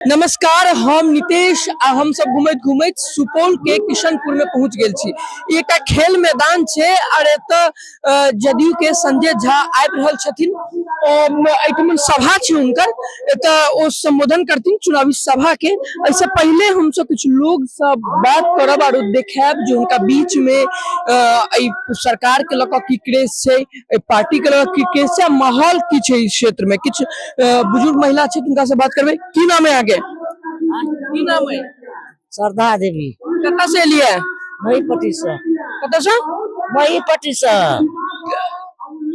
नमस्कार, हम नितेश आ हम सब घुमैत घुमैत सुपौल के किशनपुर में पहुंच गेल छी। ई एकटा खेल मैदान छै और एतऽ जदयू के संजय झा आबि रहल छथिन। एहिठाम सभा छै हुनकर, एतऽ ओ संबोधन करथिन चुनावी सभा के। एहिसँ पहिले हमसब किछु लोग से बात करब और देखायब जे हुनका बीच में एहि सरकार के लऽ कऽ की क्रेज छै, एहि पार्टी के लऽ कऽ की क्रेज छै आ माहौल की छै इस क्षेत्र में। किछु बुजुर्ग महिला छै, हुनका से बात करबै। की नाम है अहाँके? की नाम है? श्रद्धा देवी। कतऽ से एलियै? महीपट्टी से। कतऽ से? महीपट्टी से।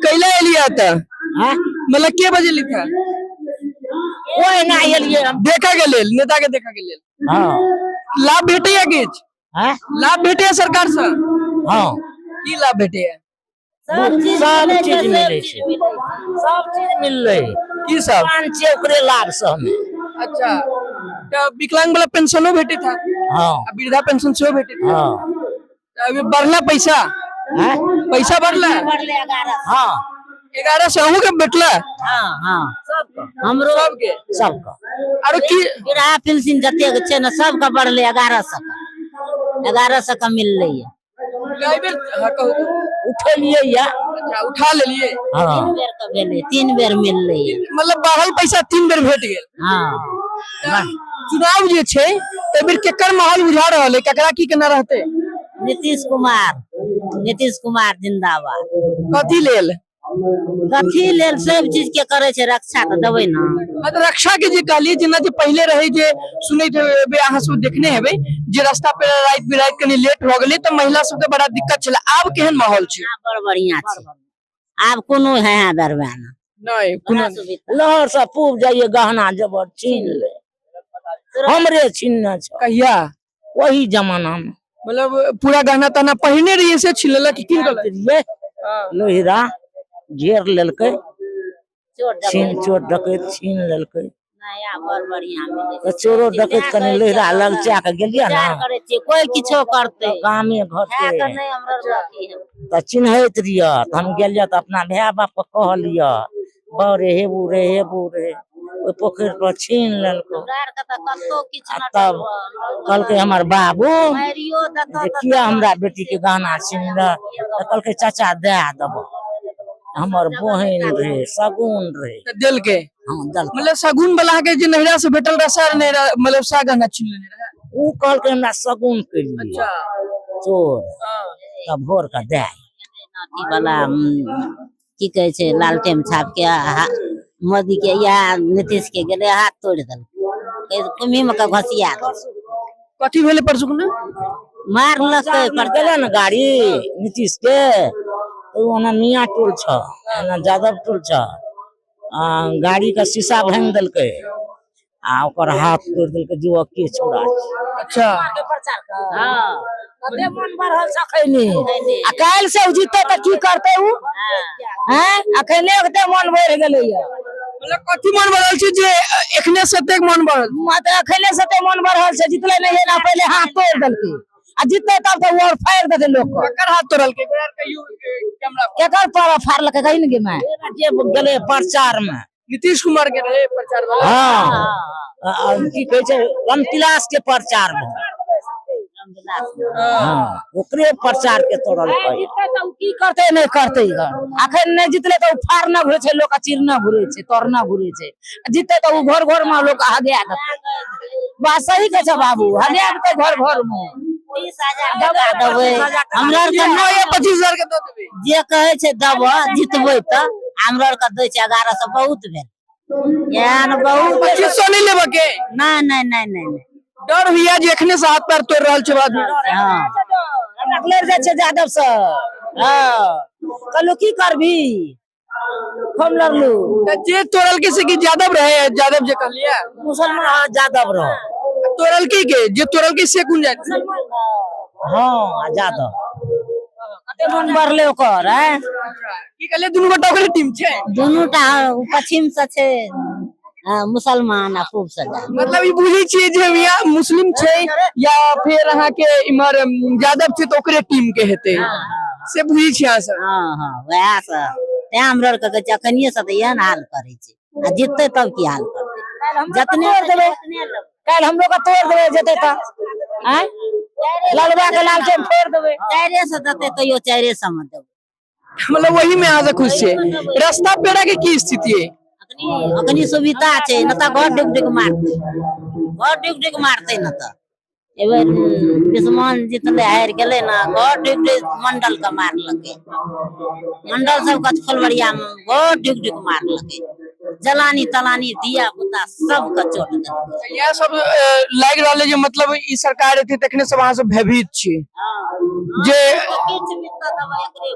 कैला एलियै एतऽ? हाँ? मतलब के बजे लिखा? ओहिना एलियै हम। देखा के लेल, नेता के देखा के लेल? हाँ। लाभ भेटैया किछु? हाँ? लाभ भेटैया सरकार से? हाँ। की लाभ भेटैया? सब चीज, सब चीज मिलै छै, सब चीज मिललै। की सब? पान छियै ओकरे लाभ से हमे। अच्छा, तऽ विकलांग वाला पेंशनो भेटैत हैत? हाँ। आ वृद्धा पेंशन सेहो भेटैत हैत? हाँ। तऽ अभी बढ़ला पैसा? हाँ? पैसा बढ़ला? हाँ। 1100 अहूँ के भेटला? हाँ हाँ, हमरो। सबके? सबके। आरो की? वृद्धा पेंशन जतेक छै ने, सबके बढ़लै। 1100 के, 1100 के मिललै। कई बेर, हाँ, कहू। उठेलियै या। अच्छा, उठा लेलिए। हाँ। 3 बेर के भेलै, 3 बेर मिललै। मतलब बढ़ल पैसा 3 बेर भेट गेल? हाँ। चुनाव जे छै तऽ बेर केकर माहौल बुझा रहल है, केकरा की केना रहतै? नीतीश कुमार, नीतीश कुमार जिंदाबाद। कथी लेल? कथी लेल? सब चीज के करै छै रक्षा, तऽ देबै ने। मतलब रक्षा के जे कहलियै, जेना जे पहिले रहै जे सुनैत हेबै अहाँ सब, देखने हेबै जे रास्ता पे राति बिराति कनि लेट भऽ गेलै तऽ महिला सबके बड़ा दिक्कत छलै। आब केहन माहौल छै? आब बड़ बढ़िया छै, आब कोनो है है दरबा ने। नहि, कोनो बड़ा सुविधा। लहर से पूब जाइए, गहना जबर छीन ले, हमरे छीनने छ। कहिया? वही जमाना में। मतलब पूरा गहना तहना पहिने रहिए से छीन लेलक कि कीन गेलक? लोहिरा घेर लेलकै। चोर डकैत। छीन, चोर डकैत छीन लेलकै। नया बड़ बढ़िया मिलै तऽ चोरो डकैत कनि लोहिरा लगचा के गेलियै ने। विचार करै छियै, कोई किछो करतै। गामे घर है के के नहि हमरा आरके अथी है। तऽ चिन्हैत रहियै तऽ हम गेलियै तऽ अपना भाय बाप के कहलियै, बौ रे, हेबू रे, हेबू रे, ओहि पोखरि पर छीन लेलको। हमरा आरके तऽ कतौ किछु आ नहि। तब कहलकै हमर बाबू मारियो देतौ जे तऽ किया हमरा बेटी के गहना छीनलक? तऽ कहलकै, चाचा, दए देबो, हमर बहिन रे, शगुन रे। तऽ देलकै? हाँ, देलकै। मतलब शगुन वाला के जे नैहरा से भेटल रहे सार नैहरा, मतलब सा गहना छीन लेने रहे? ओ कहलकै हमरा शगुन के लिए। चोर। तब भोर के दए। अथी वाला की कहै छै, लालटेम छाप के मोदी के या नीतीश के गेलै, हाथ तोड़ि देलकै, कुम्ही मे के घोसिया देलकै। कथी भेलै परसू ने? मारलकै। पर गेलै ने गाड़ी नीतीश के, तऽ ओना मियाँ टोल छ, ओना यादव टोल छ, आ गाड़ी के शीशा भाङि देलकै आ ओकर हाथ तोड़ि देलकै, युवक के छोड़ा छै। हँ। कते मन बढ़ल छै अखनी, आ काल्हि से जीतते तऽ की करतै उ? हैं, अखने कते मन बढ़ि गेलैया। मतलब कथी मन बढ़ल छै जे एखने से एतेक मन बढ़ल? मतलब अखने से एते मन बढ़ल छै, जितलै नहि ना, पहिले हाथ तोड़ि देलकै आ जितते तब तऽ ओ आओर फाड़ि देतै लोक के। ककर हाथ तोड़लकै? एक बेर कहियौ कैमरा पर। केकर पर फाड़लकै, कही ने गे माय। जे गेलै प्रचार मे। नीतीश कुमार के रहे प्रचार वाला? हाँ, आ की कहै छै, रामविलास के प्रचार मे। हाँ, ओकरे प्रचार के तोड़लकै। की करतै, नहि करतै? अखन नहि जितलै तऽ ओ फाड़ने घुरै छै लोक, चिरने घुरै छै, तोड़ने घुरै छै। जितते तऽ ओ घर घर मे लोक हगा देतै। बात सही कहै छै बाबू, हगा देतै घर घर मे। 30,000 टका देबै हमरा आरके। 9 या 25,000 के दऽ देबै? जे कहै छै देबऽ, जितबै तऽ। हमरा आरके दै छै 1100, बहुत भेल, एहन बहुत भेल। 2500 नहि लेबऽ के? नहि नहि नहि नहि नहि। डर होइया जे एखने से हाथ पैर तोड़ रहल छै आदमी? हँ। हमरा लड़ि जाइ छै यादव से। हँ, कहलू की करबी, हम लड़लू। तऽ जे तोड़लकै से की यादव रहे? यादव जे कहलियै? मुसलमान, हाँ, यादव रह। तोड़लकै के, जे तोड़लकै से कोन जाति? हाँ, यादव। कते मन बढ़ले ओकर, आँय? की कहलियै, दुनू गोटा ओकरे टीम छै? दुनू टा पश्चिम से छै मुसलमान आ पूब से जादव। मतलब ई बुझै छियै जे या मुस्लिम छै या फेर अहाँके इम्हर यादव छै तऽ ओकरे टीम के हेतै, से बुझै छियै अहाँ सब? हँ हँ, वएह से तें हमरा आरके कहै छै, अखनिये से तऽ एहन हाल करै छै आ जिततै तब की हाल करतै? जतने तोड़ देबै। काल्हि हमरो के तोड़ देबै जेतै तऽ आँय लालबा के लालटेन फोड़ देबै। 400 देतै तैयो 400 मे देबै। मतलब वही में अहाँ से खुश छै। रास्ता पेड़ा के की स्थिति है? अखनी अखनी सुविधा छै, न तऽ घर डुक डुक मारतै, घर डुक डुक मारतै। न तऽ एहि बेर बिस्मान जितलै, हारि गेलै ने, घर डुक डुक मंडल के मारलकै। मंडल सबके फुलवरिया मे घर डुक डुक मारलकै, जलानी तलानी धिया पुता सबके चोट देलकै। इएह सब लागि रहल है जे मतलब ई सरकार एतै तखने सब अहाँ सब भयभीत छी जे किछु मिलतै तब एकरे।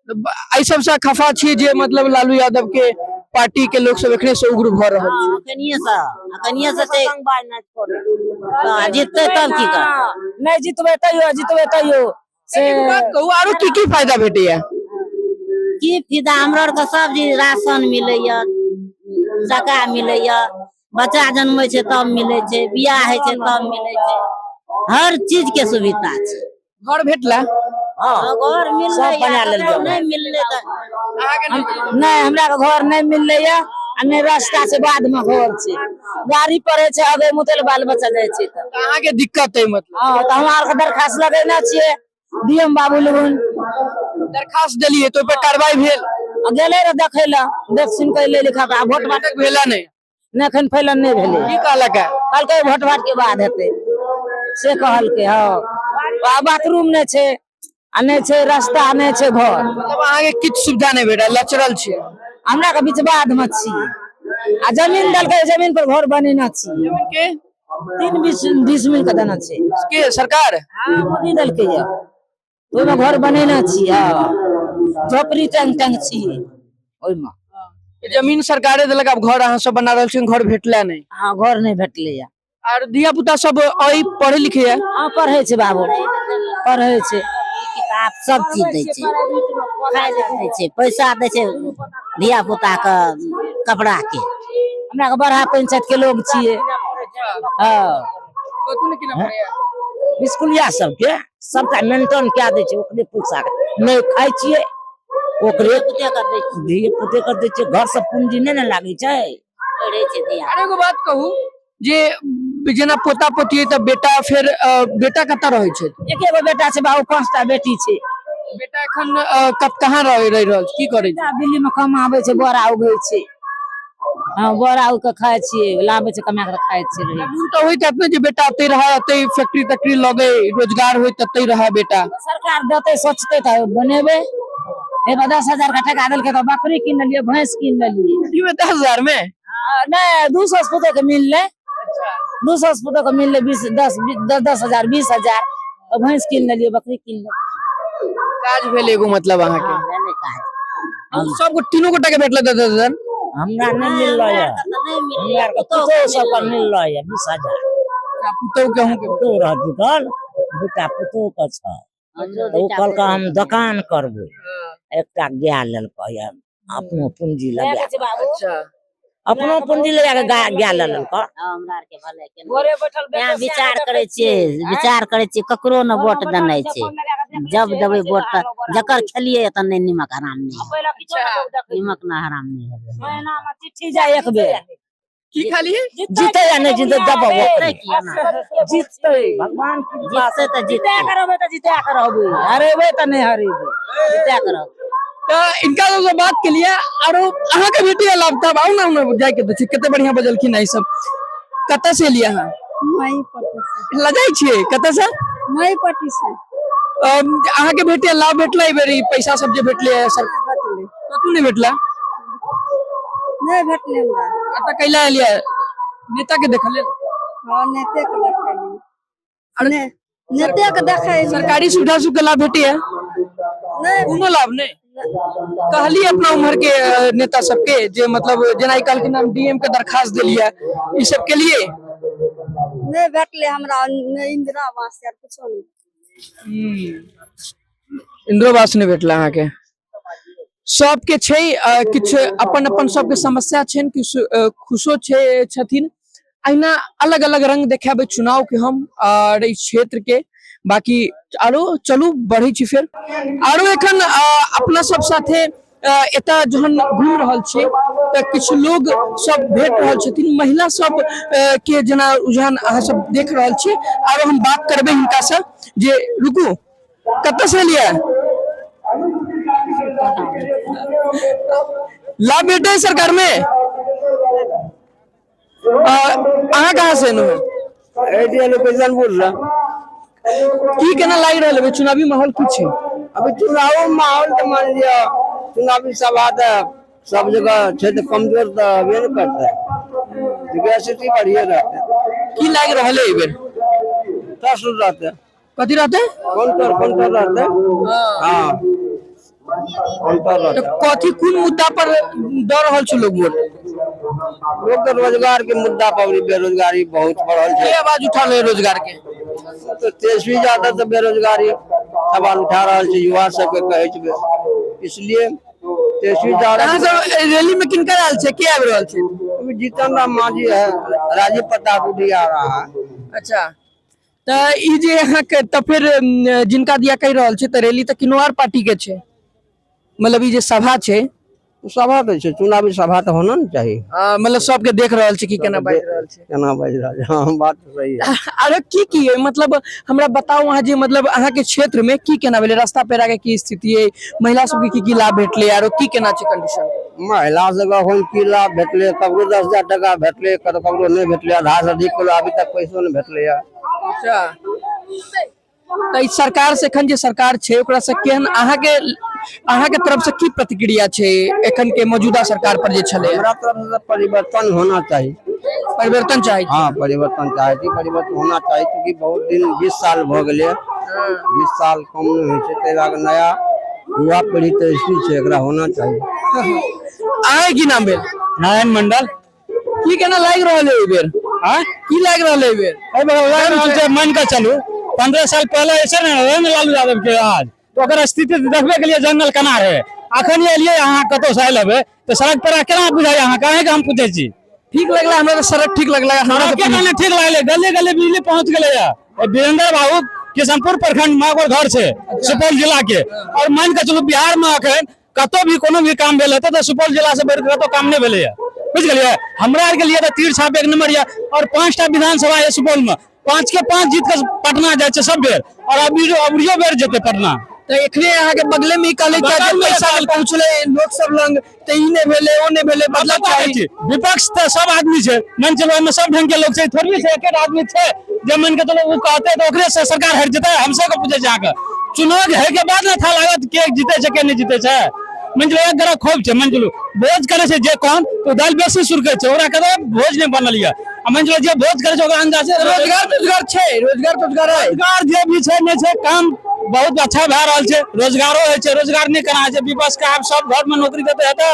एहि सबसँ खफा छी जे मतलब लालू यादव के पार्टी के लोग सब एखने से उग्र भऽ रहल छै। अखनिये से, अखनिये से छै। हँ, जिततै तब की करतै? नहि जितबै तैयो, जितबै तैयो से। एगो बात कहू, आरो की की फायदा भेटैया? की फायदा? हमरा आरके सब चीज, राशन मिलैया, टका मिलैया, बच्चा जन्मै छै तब मिलै छै, बियाह होइ छै तब मिलै छै, हर चीज के सुविधा छै। घर भेटला? हँ, घर मिललै। सब बना लेलकै। ककरो नहि मिललै तऽ अहाँके नहि? नहि, हमरा के घर नहि मिललै या आ नहि रास्ता छै, बाद मे घर छै, गाड़ी पड़े छै, अगे मुतल बाल बच्चा जाइ छै तऽ। तऽ अहाँके दिक्कत है मतलब? हँ, तऽ हमरा आरके दरखास्त लगेने छियै डीएम बाबू लगन। दरखास्त देलियै तऽ ओहि पर कार्रवाई भेल? आ गेलै रह देखै लए, देख सुन के एलै लिखा के, आ भोट भाट तक भेला नहि? नहि, एखन फैलन नहि भेलै। की कहलक है? कहलकै भोट भाट के बाद हेतै से कहलकै। हँ, आ बाथरूम नहि छै आ नहि छै रास्ता, नहि छै घर। मतलब अहाँके किछु सुविधा नहि भेटल, लचरल छै? हमरा के बीच बाध मे छी आ जमीन देलकै, जमीन पर घर बनेने छी। जमीन के? 3 20 मिल के देना छै। के सरकार? हाँ, मोदी देलकै या, ओहिमे घर बनेने छी। हँ, झोपड़ी टंग टंग छी ओहिमे। जमीन सरकारे देलक, आब घर अहाँ सब बना रहल छी, घर भेटला नहि? हाँ, घर नहि भेटलै या। आर धिया पुता सब अइ पढ़े लिखे है? हाँ, पढ़ै छै बाबू, पढ़ै छै। किताब सब चीज दै छै, खाय लए दै छै, पैसा दै छै धिया पुता के कपड़ा के। हमरा के बड़ा पंचायत के लोग छियै। हाँ। कतू ने किना पड़ैया? स्कूलिया सबके सबटा मेंटेन कए दै छै ओकरे पैसा के। नहि खाइ छियै ओकरे। पुते के दै छै। धिये पुते के दै छियै, घर से पूंजी नहि ने लागै छै। पढ़ै छै धिया। अरे एगो बात कहू जे जेना पोता पोती है तऽ बेटा फेर बेटा कतऽ रहै छै? एके गो बेटा छै बाबू, 5टा बेटी छै। बेटा एखन कत कहाँ रह रहि रहल छै, की करै छै? बेटा दिल्ली मे कमाबै छै, बोरा उगै छै। हाँ, बोरा उग के खाइ छियै, लाबै छै कमा के खाइ छियै, रहै। मोन तऽ होइत हैत ने जे बेटा एतै रहै, एतै फैक्ट्री तैक्ट्री लगै, रोजगार होइत, ततै रहै बेटा? सरकार देतै, सोचतै तऽ बनेबै। एक 10,000 के टका देलकै तऽ बकरी कीन लेलियै, भैंस कीन लेलियै। फ्री में 10,000 में? नहि, 200 पुतोह के मिललै, 200 पुतोह के मिललै 20 10 10 10,000 20,000, तऽ भैंस कीन लेलियै, बकरी कीन लेलियै। काज भेल एगो मतलब अहाँके? भेलै काज। हम सब तीनू गोटा के भेटल 10,000? हमरा नहि मिललै हमरा आरके तऽ नहि मिललै। हमरा आरके पुतोहु पुतोह के सबके मिललै। मिललै या 20,000। पुतहु के, अहूँ के? पुतोह रह जुटल, दूटा पुतोह के छै। हमरो तऽ ओ दूटा कहलकै हम पुतोहु। दोकान करबै, एकटा गाय लेलकै या अपनो पूंजी लगा कऽ। अच्छा। अपनो पूंजी लगा के गाय गाय लेलकै। हाँ, हमरा आरके भले केना। यहाँ विचार करै छियै, विचार करै छियै, ककरो ने वोट देनाइ छै। जब देबै वोट तऽ जकर खेलियै तऽ नहि नीमक हराम नहि हेबै। नीमक ना हराम नहि हेबै। चिट्ठी जाय एक बेर। की खाली? जीते या नहि जीते दबो। जीतै किया ना? जीतते भगवान की जीततै तऽ जीते जीततै। के रहबै तऽ जीते के रहबै, हरेबै तऽ नहि हरेबै, जीते के रहबै। तऽ इनका सबसँ बात के लिए आरो अहाँके बेटी लाभ तब आउ ने, आउ ने, जाइके तऽ छै। कते बढ़िया बजलखिन ई सब। कतऽ से एलियै अहाँ? महीपट्टी से। लजाइ छियै? कतऽ से? महीपट्टी से। अहाँके भेटै लाभ भेटलै एहि बेर, ई पैसा सब जे भेटलै सर? भेटलै। कतू नहि भेटला? नहि भेटलै हमरा। एतऽ कैला एलियै, नेता के देखल लेल? हाँ, नेते के देखै ने, नेते के देखै एलियै। सरकारी सुविधा सब के लाभ भेटैया? नहि। कोनो लाभ नहि? कहली अपना उम्र के नेता सबके जे मतलब जेना ई कहलखिन हम डीएम के दरखास्त देलियै, ई सब के लिए? नहि भेटलै हमरा, नहि इंदिरा आवास आर कुछो नहि। इंदिरो आवास नहि भेटला अहाँके? सबके छै किछु अपन अपन सबके समस्या छनि, किछु खुशो छै छथिन। अहिना अलग अलग रंग देखेबै चुनाव के हम और एहि क्षेत्र के। बाकी आरो चलू बढ़ै छी फेर आरो एखन अपना सब साथे एतऽ जहन घुमि रहल छी तऽ किछु लोग सब भेट रहल छथिन, महिला सब के जेना रुझान अहाँ सब देख रहल छी। आरो हम बात करबै हिनका से जे रुकू, कतऽ से एलियै? लाभ भेटै सरकार में? अहाँ कहाँ से एलहुँ हैं? किशनपुर से। की केना लागि रहल है चुनावी माहौल की छै? अभी चुनाव माहौल तऽ मान लिअ चुनावी सभा तऽ सब जगह छै, तऽ कमजोर तऽ हेबे ने करतै, स्थिति बढ़िए रहतै। की लागि रहल है एहि बेर? दस रहतै। कथी रहतै? काउंटर, काउंटर रहतै। हाँ, काउंटर तऽ रहतै। कथी कोन मुद्दा पर दऽ रहल छै लोग वोट? लोक के रोजगार के मुद्दा पर अभी बेरोजगारी बहुत बढ़ल के छै। आवाज उठा रहे रोजगार के? तऽ तेजस्वी यादव तऽ बेरोजगारी सवाल उठा रहल छै, युवा सबके कहै छै, इसलिए तेजस्वी अहाँ यादव। सब एहि रैली में किनकर आयल छै, के आबि रहल छै? अभी जीतन राम मांझी है, राजीव प्रताप रूडी आ रहा है। अच्छा, तऽ ई जे अहाँके तऽ फिर जिनका दिया कहि रहल छै, तऽ रैली तऽ किनवार पार्टी के छै, मतलब ई जे सभा छै। सभा तऽ छै, चुनावी सभा तऽ होना ने चाही। मतलब सबके देख रहल छै कि केना बाजि रहल छै। केना बाजि रहल छै, हाँ, बात तऽ सही है। अरे की की है, मतलब हमरा बताउ अहाँ जे मतलब अहाँके क्षेत्र में की केना भेलै, रास्ता पेरा के की स्थिति है, महिला सबके की की लाभ भेटलै, आरो की केना छै कंडीशन? महिला सबके एखन की लाभ भेटलै? ककरो 10,000 टका भेटलै, ककरो नहि भेटलै। आधा से अधिक किलो अभी तक पैसो नहि भेटलै। अच्छा, तऽ ई सरकार से एखन जे सरकार छै ओकरा से केहन अहाँके तरफ से की प्रतिक्रिया छै एखन के मौजूदा सरकार पर जे छलै? हमरा तरफ से परिवर्तन होना चाही। परिवर्तन चाही? हाँ, परिवर्तन चाहै छी, परिवर्तन होना चाही, चूँकि बहुत दिन, 20 साल भऽ गेलै। 20 साल कम नहि होइ छै। ताहि लए कऽ नया युवा पीढ़ी तेजस्वी छै, एकरा होना चाही। अहाँके की नाम भेल? नारायण मंडल। की केना लागि रहल है एहि बेर? आँय? की लागि रहल है एहि बेर? एहि बेर लागि रहल छै, मान कऽ चलू 15 साल पहले ऐसे ने रहै ने लालू यादव के आज, तऽ ओकर स्थिति तऽ देखबे केलियै, जंगल केना रहै। अखन एलियै, अहाँ कतौ से आयल हेबै तऽ सड़क पर केना बुझाइए अहाँके? अहाँके हम पूछै छी। ठीक लगला हमरा तऽ, सड़क ठीक लगला हमरा। सड़क के नहि ठीक लागलै? गली गली बिजली पहुंच गेलै। वीरेंद्र बाबू किशनपुर प्रखंड मे ओकर घर छै, सुपौल जिला के। और मान कऽ चलू बिहार मे अखन कतौ भी कोनो भी काम भेल हेतै तऽ सुपौल जिला से बढ़ि कऽ कतौ काम नहि भेलैया, बुझि गेलियै? हमरा आरके लिए तऽ तीर छाप एक नंबर यऽ। और पांचटा विधानसभा यऽ सुपौल मे, पांच के पांच जीत के पटना जाइ छै सब बेर, और अभी अबरियो बेर जेतै पटना। तऽ एखने अहाँके बगले मे ई कहले कि बगल मे। पैसा पहुंचलै लोक सब लंग, तऽ ई नहि भेलै, ओ नहि भेलै, बदला बदला चाही। विपक्ष तऽ सब आदमी छै, मान चलू ओहिमे सब ढंग के लोक छै, थोड़बे छै एके आदमी छै जे मान के चलू ओ कहते तऽ ओकरे से सरकार हटि जेतै। हमसब के पूछै छै अहाँके, चुनाव होइ के बाद ने था लागत के जीते छै, के नहि जीते छै। मान चलू एक गोरा खोप छै, मान चलू भोज करै छै जे कोन तऽ दालि बेसी सुरकै छै, ओकरा कहबै भोज नहि बनल यऽ। आ मान चलू जे भोज करै छै ओकरा अंदाज से। रोजगार तोजगार छै? रोजगार तोजगार है? रोजगार जे भी छै नहि छै, काम बहुत अच्छा भए रहल छै। रोजगारो होइ छै, रोजगार नहि केना होइ छै? विपक्ष के आब सब घर मे नौकरी देते हेतै?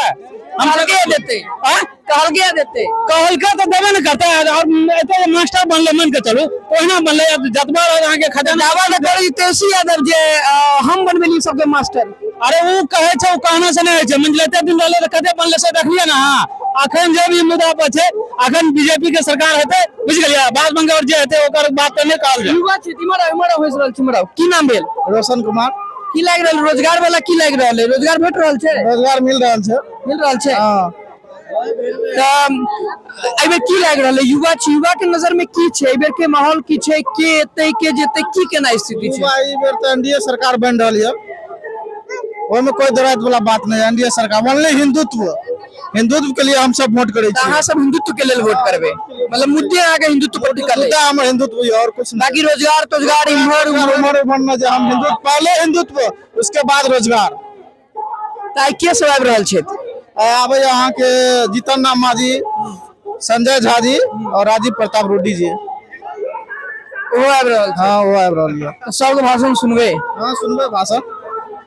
हम कहलकै देतै। आँय? कहलकै देतै। कहलकै तऽ देबे ने करतै। और एते जे मास्टर बनलै, मान के चलू ओहिना बनलै, आब जतबा रहत अहाँके खजाना। दावा तऽ करै तेजस्वी यादव जे हम बनबेली सबके मास्टर। अरे ओ कहै छै, ओ कहना से नहि होइ छै। मान एते दिन रहलै तऽ कते बनलै से देखलियै ने अहाँ। अखन जे भी मुद्दा पर छै, अखन बीजेपी के सरकार हेतै, बुझि गेलियै? बाद मंगर जे हेतै ओकर बात तऽ नहि कहल जाय। युवा छी, इम्हर आउ, इम्हर आउ, हँसि रहल छी, इम्हर आउ। की नाम भेल? रोशन कुमार। की लागि रहल रोजगार वाला, की लागि रहल है, रोजगार भेट रहल छै? रोजगार मिल रहल छै। मिल रहल छै? हाँ। तऽ एहिबेर की लागि रहल है? युवा छी, युवा के नजर में की छै? एहिबेर के माहौल की छै? के एतै, के जेतै, की केना स्थिति छै? युवा, ई बेर तऽ एनडीए सरकार बनि रहल यऽ, ओहिमे कोई दरात वाला बात नहीं। एनडीए सरकार, ओनली हिंदुत्व, हिंदुत्व के लिए हम सब वोट करै तऽ छी। अहाँ सब हिंदुत्व के लेल वोट करबै, मतलब मुद्दे अहाँके हिंदुत्व पर टिकल है? मुद्दा हमर हिंदुत्व यऽ, और कुछ नहीं। बाकी रोजगार तोजगार इम्हर उम्हर? उम्हर उम्हर न, जे हम हिंदुत्व, पहले हिंदुत्व, उसके बाद रोजगार। तऽ आइ के सब आबि रहल छथि? आबै अहाँके जीतन राम मांझी, संजय झा जी और राजीव प्रताप रूडी जी। ओहो आबि रहल छै? हाँ, वो आबि रहल यऽ। तऽ सबके भाषण सुनबै? हाँ, सुनबै भाषण।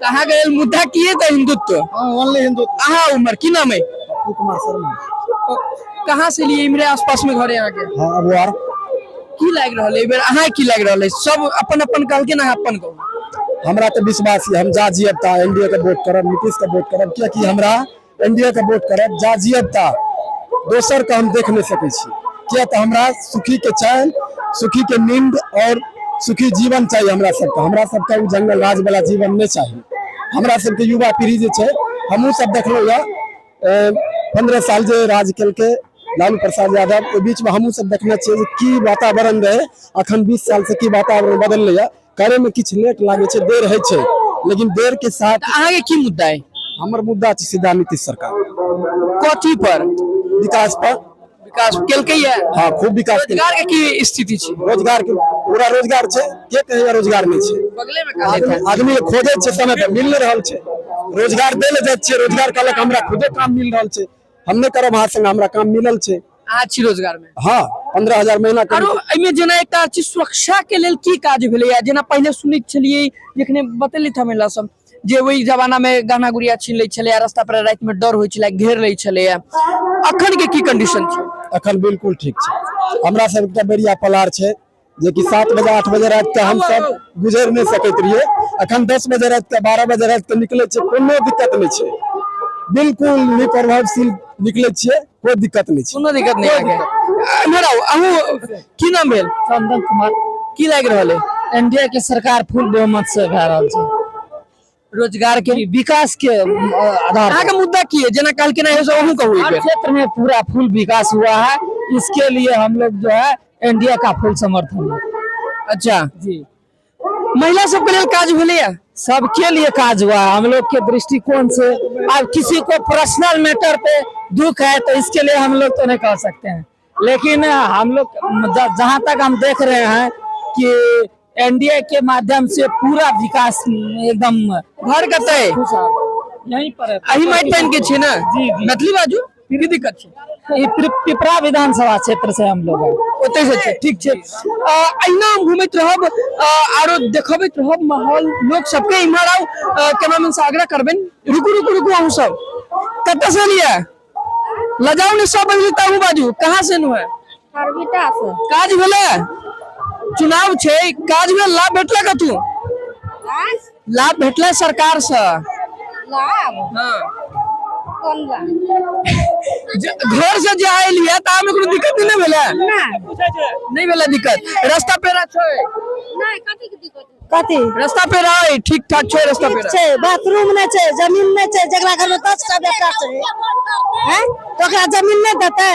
तऽ अहाँके लेल मुद्दा की है? तऽ हिंदुत्व? हाँ, ओनली हिंदुत्व। अहाँ उम्र की नाम है? कुमार शर्मा। कहाँ से लिए? इम्हरे आसपास में घर है अहाँके? हाँ, अबुआर। की लागि रहल है एहि बेर अहाँ, की लागि रहल है? सब अपन अपन कहलखिन, अहाँ अपन कहू। हमरा तऽ विश्वास यऽ, हम जा जियब ता एनडीए के वोट करब, नीतीश के वोट करब, कियाकि हमरा एनडीए के वोट करब जा जियब ता, दोसर के हम देख नहि सकै छी, किया तऽ हमरा सुखी के चैन, सुखी के नींद और सुखी जीवन चाही हमरा सबके। हमरा सबके ओ जंगल राज वाला जीवन नहि चाही। हमरा सबके युवा पीढ़ी जे छै हमहूँ सब देखलहुँ यऽ 15 साल जे राज केलकै लालू प्रसाद यादव, ओहि बीचमे हमहूँ सब देखने छियै जे की वातावरण रहै, अखन 20 साल से की वातावरण बदललै यऽ। करैमे किछु लेट लागै छै, देर होइ छै, लेकिन देर के साथ। अहाँके की मुद्दा है? हमर मुद्दा छै सीधा नीतीश सरकार। कथी पर? विकास पर। विकास केलकै ये? हाँ, खूब विकास केलकै। रोजगार के की स्थिति छै? रोजगार के पूरा रोजगार छै, के कहैया रोजगार नहि छै? बगले में कहले थे। आदमी के खोजै छै, समय पर मिल नहि रहल छै। रोजगार दै लए जाइ छियै, रोजगार कहलक हमरा खुदे काम मिल रहल छै, हम नहि करब अहाँ संगे, हमरा काम मिलल छै। अहाँ छी रोजगार में? हाँ, 15,000 महीना। आरो एहिमे जेना एकटा चीज, सुरक्षा के लेल की काज भेलैया? जेना पहिले सुनैत छलियै, जखने बतेली महिला सब जे ओहि जमाना में गहना गुड़िया छीन लै छलैया, रास्ता पर राति में डर होइ छलै, घेर लै छलैया, अखन के की कंडीशन छै? अखन बिल्कुल ठीक छै। हमरा सब एकटा बेरिया पलार छै जेकि 7 बजे 8 बजे राति के हम सब गुजरि नहि सकैत रहियै। अखन 10 बजे राति के, 12 बजे राति के निकलै छियै, कोनो दिक्कत नहि छै, बिल्कुल निप्रभावशील निकलै छियै, कोई दिक्कत नहि छै। कोनो दिक्कत नहि अहाँके। एम्हर आउ अहूँ। की नाम भेल? चंदन कुमार। की लागि रहल है? एनडीए के सरकार फुल बहुमत से भए रहल छै। रोजगार के विकास के आधार पर। अहाँके मुद्दा की है? जेना कहलखिन है, अहूँ कहू एक हर बेर। क्षेत्र में पूरा फुल विकास हुआ है, इसके लिए हम लोग जो है एनडीए का फुल समर्थन है। अच्छा। जी। महिला सबके लेल काज भेलैया? सबके लिए काज हुआ है हम लोग के दृष्टिकोण से। अब किसी को पर्सनल मैटर पे दुख है तो इसके लिए हम लोग तो नहीं कह सकते हैं, लेकिन हम लोग जहाँ तक हम देख रहे हैं कि एनडीए के माध्यम से पूरा विकास एकदम। घर कतऽ है? यहीं पर है। अही माटि पानि के छै ने? जी, जी। मैथिली बाजू, की दिक्कत छै? ये पिपरा विधानसभा क्षेत्र से हम लोग हैं। ओतै से छै, ठीक छै। अहिना हम घुमैत रहब, आरो देखबैत रहब माहौल लोक सबके। इम्हर आउ, कैमरामैन से आग्रह करबनि। रुकू रुकू रुकू, अहूँ सब कतऽ से एलियै? लजाउ ने, सब बजली तऽ अहूँ बाजू। कहाँ से नु है? खरबिटा से। काज भेलै? चुनाव छै, काज भेल? लाभ भेटलै? कतू लाभ भेटलै सरकार से? लाभ? हाँ। कोन लाभ? घर से जे आयल ये तऽ आमे कोनो दिक्कत नहि भेलै? नहि। नहि भेलै दिक्कत? रास्ता पेरा छै? नहि, कथी के दिक्कत? कथी? रास्ता पेरा अइ, ठीक ठाक छै रास्ता ठीक पेरा? छै। बाथरूम नहि छै, जमीन नहि छै। जकरा घर में 10 टा बेटा छै हैं तो ओकरा जमीन नहि देतै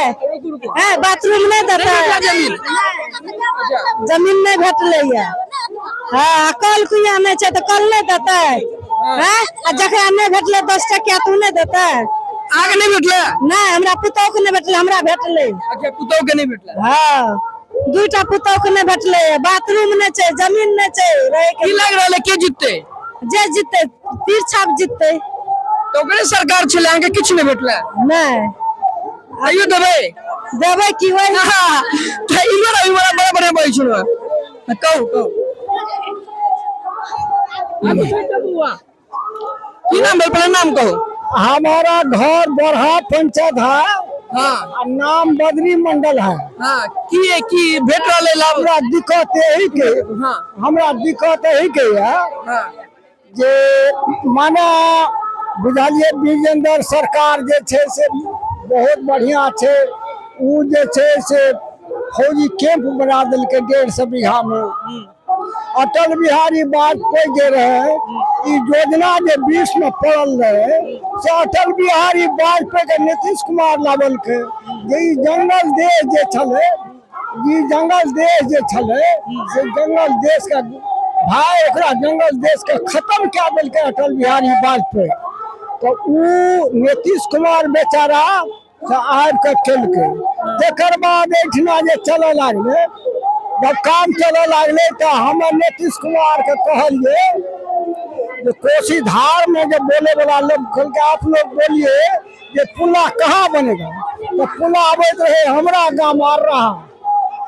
हैं? बाथरूम नहि देतै? भेटला जमीन? जमीन नहि भेटलै ये। हाँ, आ कल कुइया नहि छै तऽ कल नहि देतै हैं? आ जकरा नहि भेटलै 10 टकिया तऽ ओ नहि देतै? अहाँके नहि भेटलै? नहि, हमरा पुतहु के नहि भेटलै, हमरा भेटलै। अच्छा, पुतहु के नहि भेटलै? हाँ, दूटा पुतहु के नहि भेटलै। बाथरूम नहि छै, जमीन नहि छै रहै की के। लागि रहल है, के जीतते? जे जीतै, तीर छाप जीतै। तऽ ओकरे सरकार छलै, अहाँके किछु नहि भेटलै? नहि। आइयो देबै? देबै की वही। तऽ इम्हर आउ, इम्हर आउ, बड़ा बढ़िया बजै छलहुँ हँ। कहू कहू, की नाम भेल? पहिले नाम कहू। हमारा घर बरहा पंचायत है। हाँ। आ नाम बद्री मंडल है। हाँ, की है, की भेट रहल है लाभ? हमरा दिक्कत यही के हमरा दिक्कत यही के है जे माने बुझलिए, विजेंद्र सरकार जे छै से बहुत बढ़िया छै। ओ जे छै से फौजी कैंप बना देलकै 150 बीघा में। अटल बिहारी वाजपेयी जे रहे, ई योजना जे बीच में पड़ल रहे से अटल बिहारी वाजपेयी के नीतीश कुमार लाबलकै जे ई जंगल देश जे छलै, ई जंगल देश जे छलै से जंगल देश के भाई ओकरा जंगल देश के खत्म कए देलकै अटल बिहारी वाजपेयी। तऽ ओ नीतीश कुमार बेचारा से आबि कऽ केलकै। तकर बाद एहिठिना जे चलऽ लागलै, जब काम चलऽ लागलै तऽ हमर नीतीश कुमार के कहलिए जे कोसी धार में जे बोले वाला लोग कहलकै, आप लोग बोलिए जे पुला कहाँ बनेगा? तो पुला आबैत रहे हमरा गाम आर रहा।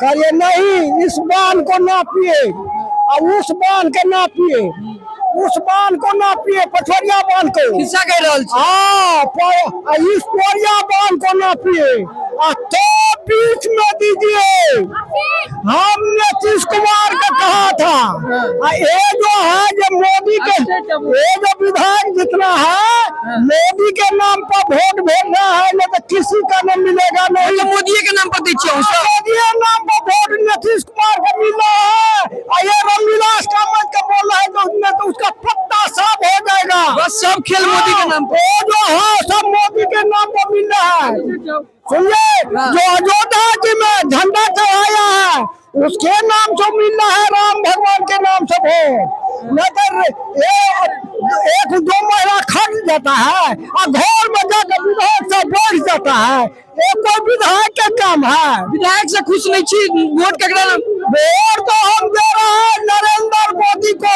कहलिए, नहीं, इस बांध को नापिए और उस बांध के नापिए, उस बांध को नापिए, पछवरिया बांध को। खिस्सा कहि रहल छी। हाँ, आ इस पोरिया बांध को नापिए आ तो बीच में दीजिए। हम नीतीश कुमार का कहा था। आ ये जो है जो मोदी के ये जो विधायक जितना है, मोदी के नाम पर वोट भेज रहा है, नहीं तो किसी का नहीं मिलेगा नहीं। मतलब मोदीए के नाम पर दै छियै अहूँ सब? मोदी के नाम पर वोट नीतीश कुमार को मिल रहा है। आ ये रामविलास कामत का बोल रहा है जो उसमें तो उसका पत्ता साफ हो जाएगा। बस सब खेल मोदी के नाम पर। वो जो सुनिए, जो अयोध्या जी में झंडा चढ़ाया है उसके नाम से मिलना है, राम भगवान के नाम से वोट। नहीं तो ये एक दो महीना खर्च जाता है और घर में जाकर विधायक से बैठ जाता है। ये कोई विधायक के काम है? विधायक से खुश नहीं छी, वोट केकरा नाम? वोट तो हम दे रहे हैं नरेंद्र मोदी को,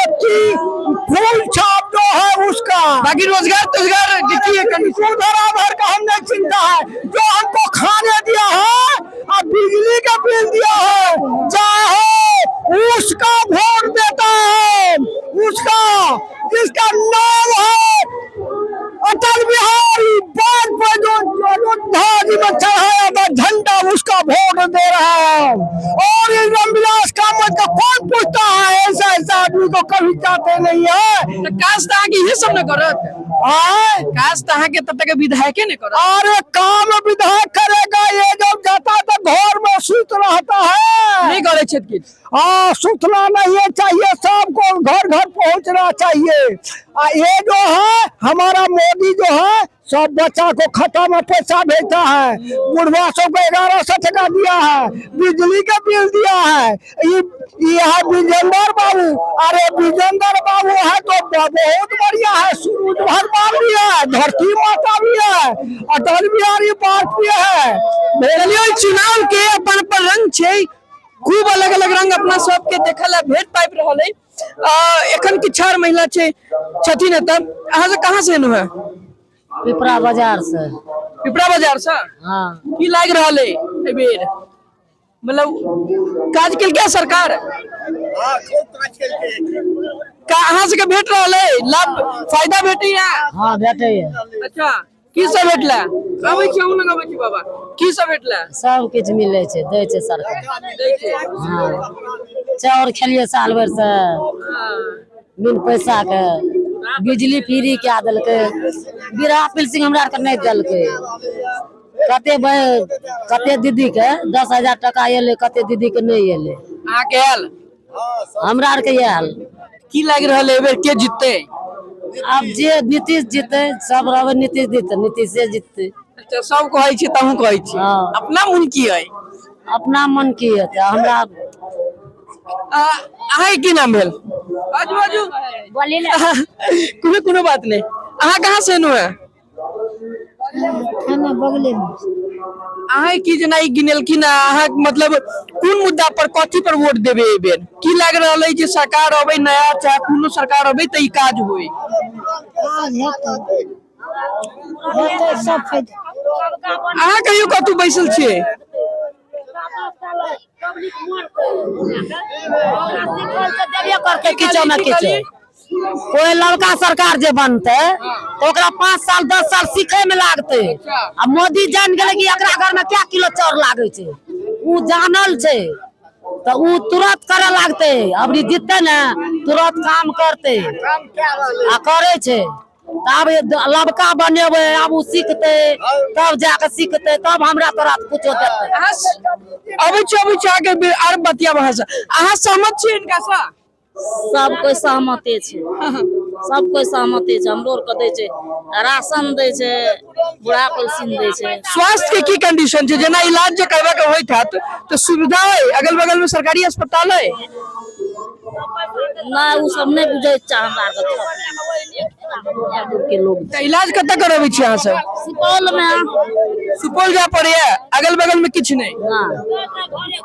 फूल छाप जो है उसका। बाकी रोजगार तोजगार के की है कंडीशन? सुधरा भर का हमने चिंता है, जो हमको खाने दिया है और बिजली का बिल दिया है, चाहे उसका वोट देता है उसका जिसका नाम है अटल बिहारी वाजपेयी, जो अयोध्या जी में चढ़ाया था झंडा, उसका वोट दे रहा है। और इस रामविलास कामत का कौन पूछता है? ऐसा ऐसा आदमी को कभी चाहते नहीं है। तऽ काज तऽ अहाँके इहे सब ने करत। आए काज तऽ अहाँके तब तक विधायके ने करत। अरे काम विधायक करेगा, ये जब जाता है तो घर में सुत रहता है। नहीं करै छथि किछु। हाँ, सुतना नहीं है चाहिए, सबको घर घर पहुंचना चाहिए। आ ये जो है हमारा मोदी जो है, सब बच्चा को खाता में पैसा भेजता है, बुढ़वा सबको 1100 टका दिया है, बिजली का बिल दिया है। ये है विजेंद्र बाबू। अरे विजेंद्र बाबू है तो बहुत बढ़िया है, सूरज भगवान भी है, धरती माता भी है, अटल बिहारी वाजपेयी है। चलियो, ई चुनाव के अपन अपन रंग छै, खूब अलग अलग रंग अपना सबके देखल आ भेट पाबि रहल अइ। एखन किछु आर महिला छै छथिन एतऽ। अहाँ सब कहाँ से एलहुँ हेँ? पिपरा बाजार से। पिपरा बाजार से? हाँ। की लागि रहल अइ एहिबेर, मतलब काज केलकै सरकार का? अहाँ सबके भेट रहल अइ लाभ, फायदा भेटैया? हाँ, भेटैया। अच्छा, की सब भेटला? अबै छी अहूँ लग, अबै छी बाबा, की सब भेटला? सब किछु मिलै छै, दै छै सरकार। दै छै। हाँ, चाउर खेलियै साल भरि से बिन पैसा के, बिजली फ्री कए देलकै, बिरहा पिलसिंग हमरा आरके नहि देलकै। कते कते दीदी के 10,000 टका एलै, कते दीदी के नहि एलै। अहाँके आयल? हमरा आरके आयल। की लागि रहल है एहिबेर के जीतते? आब जे नीतीश जीतै, सब रहबै नीतीश जीतै, नीतीशे जीततै। अच्छा, सब कहै छै तहूँ कहै छी। हाँ। अपना मन की है? अपना मन की हेतै हमरा? अहाँके की नाम भेल? बाजू बाजू। बोली ने। कोनो कोनो बात नहीं। अहाँ कहाँ से एलहुँ हैं? थाना बगले में। अहाँ की जेना ई गिनेलखिन, अहाँ मतलब कोन मुद्दा पर कथी पर वोट देबै एहि बेर? की लागि रहल है जे सरकार अबै नया चाहे कोनो सरकार अबै तऽ ई काज होय? काज हेतै, हेतै सब फायदा। अहाँ कहियो कतौ बैसल छियै? देबे करतै किछो ने किछो। कोई लड़का सरकार जे बनतै तऽ ओकरा 5 साल 10 साल सीखे में लागतै। आ मोदी जान गेलै कि एकरा घर में क्या किलो चाउर लागै छै, उ जानल छै, तऽ उ तुरंत करे लागतै। अबरी जीततै ने, तुरंत काम करतै आ करै छै। तऽ आब लबका बनेबै, आब उ सीखतै, तब जाके सीखतै, तब हमरा तोरा कुछो देतै। अहाँ अबै छी, अबै छी अहाँके, आर बतियाब अहाँ से। अहाँ सहमत छियै हिनका सँ? सब कोइ सहमते छै, सब कोइ सहमते छै। हमरो आरके दै छै, राशन दै छै, बूढ़ा पेंशन दै छै। स्वास्थ्य के की कंडीशन छै? जेना इलाज जे करबा के होइत हैत तऽ सुविधा है? अगल बगल में सरकारी अस्पताल है? नहि, ओ सब नहि बुझै छै हमरा आरके दूर के लोग। तऽ इलाज कतऽ करबै छी अहाँ सब? सुपौल मे। सुपौल जाय पड़ैया? अगल बगल में किछु नहि? नहि।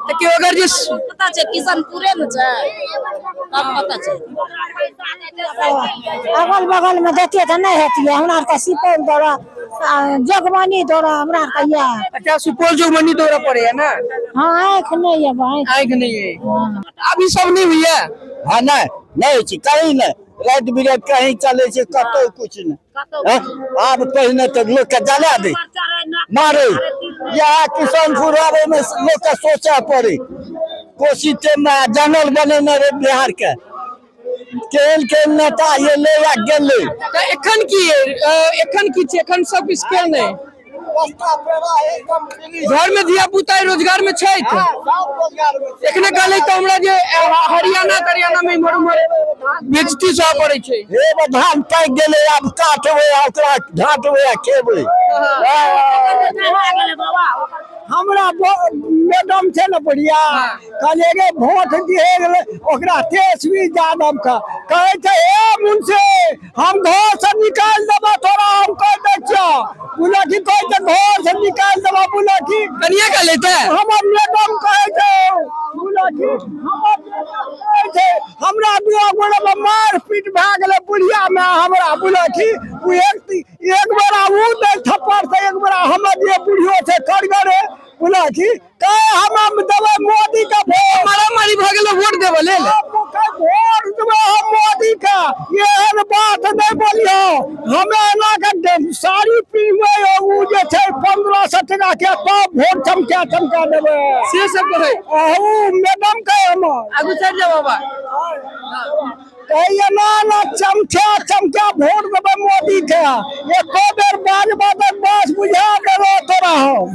तऽ केओ अगर जे पता छै, किशनपुरे मे छै, तब पता छै। अगल बगल में देतियै तऽ नहि हेतियै। हमरा आरके सुपौल दौड़ा, जोगबनी दौड़ा हमरा आरके यऽ। अच्छा, सुपौल जोगबनी दौड़ऽ पड़ैया ने? हाँ, आँखि नहि यऽ, आँखि। आँखि नहि है। आब ई सब नहि होइया? हाँ, नहि नहि होइ छै कहीं नहि। राति बिराति कहीं चलै छै, कतौ कुछ नहि। हैं? आब पहिने तऽ लोकके जला दै, मारे। यहाँ किशनपुर आबै मे लोकके सोचऽ पड़े। कोसी टाइममे जंगल बनेने रहे बिहार के, केहन केहन नेता एलै आ गेलै। तऽ एखन की है? एखन की छै? एखन सब किछु के नहि? रस्ता पेड़ा एकदम फ्री। घर में धिया पुता रोजगार में छथि? सब रोजगार में छै। एखने कहले तऽ हमरा जे हरियाणा तरियाणा में इम्हर उम्हर बेजती सह पड़ै छै। हे बा, धान पाकि गेलै, आब काटबै आ ओकरा ढाँटबै आ खेबै। हमरा मैडम छै ने बुढ़िया, कहलियै गे वोट दिहे गेलै ओकरा तेजस्वी यादव के, कहै छै ए मुंशी हम घर से निकालि देबऽ तोरा, हम कहि दै छियौ। बुझलखी की कहै छै घर से निकालि देबऽ, बुझलखी? कनिया कहले तऽ हमर मैडम कहै छै, बुझलखी, हमर मैडम कहै छै। हमरा दुआ गोरे मे मार पीट भए गेलै बुढ़िया मे हमरा, बुझलखी? ओ एक एक बेरा ओ दै थप्पड़ से एक बेरा हमर जे बुढ़ियो छै करगरे, बुझलखी? कहे हम देबै मोदी के वोट। मारामारी भऽ गेलै वोट देबऽ लेल? वोट देबै हम मोदी के, एहन बात नहि बोलियौ। हमे एना के साड़ी पिन्हबै, ओ जे छै 1500 टका के, तब वोट चमका चमका देबै। से सब कहै? ओ मैडम कहे हमर। आगू चढ़ जा बाबा। कहिए ना ना चमचा चमचा वोट देबै मोदी के, एको बेर बाजबा तऽ बस बुझा देबो तोरा हम।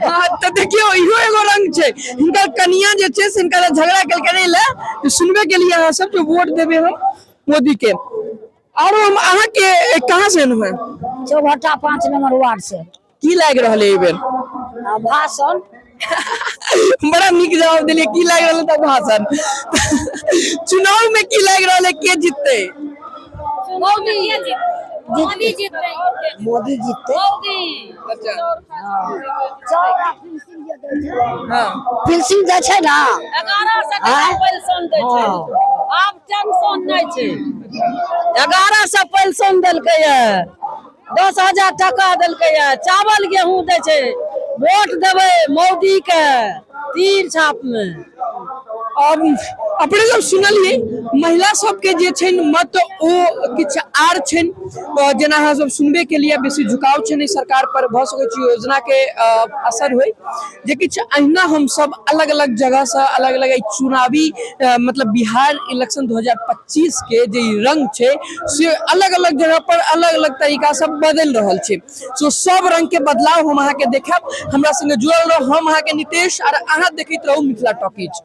हाँ, तऽ देखियौ इहो एगो रंग छै। हिनकर कनिया जे छै से हिनका झगड़ा केलकै ले, तऽ सुनबे केलियै अहाँ सब जे वोट देबै हम मोदी के। आरो हम अहाँके कहाँ से एलहुँ हेँ? चौभट्टा 5 नंबर वार्ड से। की लागि रहल है एहि बेर? भाषण। बड़ा नीक जवाब देलियै। की लागि रहल है तऽ भाषण। चुनाव में की लागि रहल है, के जीतते? मोदी मोदी जीतते, मोदी जीतते। अच्छा, हाँ। पेंशन दै छै ने। 1100 टका पेंशन दै छै, आब टेंशन नहि छै। 1100 पेंशन देलकै ये, 10,000 टका देलकै ये, चावल गेहूं दै छै। वोट देबै मोदी के तीर छाप में। अब अपने सब सुनलियै महिला सबके जे छनि मत ओ किछु आर छनि। जेना अहाँ सब सुनबे के लिए बेसी झुकाव छनि एहि सरकार पर, भऽ सकै छै योजना के असर होइ जे किछु। अहिना हम सब अलग अलग जगह से अलग अलग एहि चुनावी मतलब बिहार इलेक्शन 2025 के जे ई रंग छै से अलग अलग जगह पर अलग अलग तरीका से बदलि रहल छै। सो सब रंग के बदलाव हम अहाँके देखायब, हमरा संगे जुड़ल रहू। हम अहाँके नितेश आर अहाँ देखैत रहू मिथिला टॉकीज।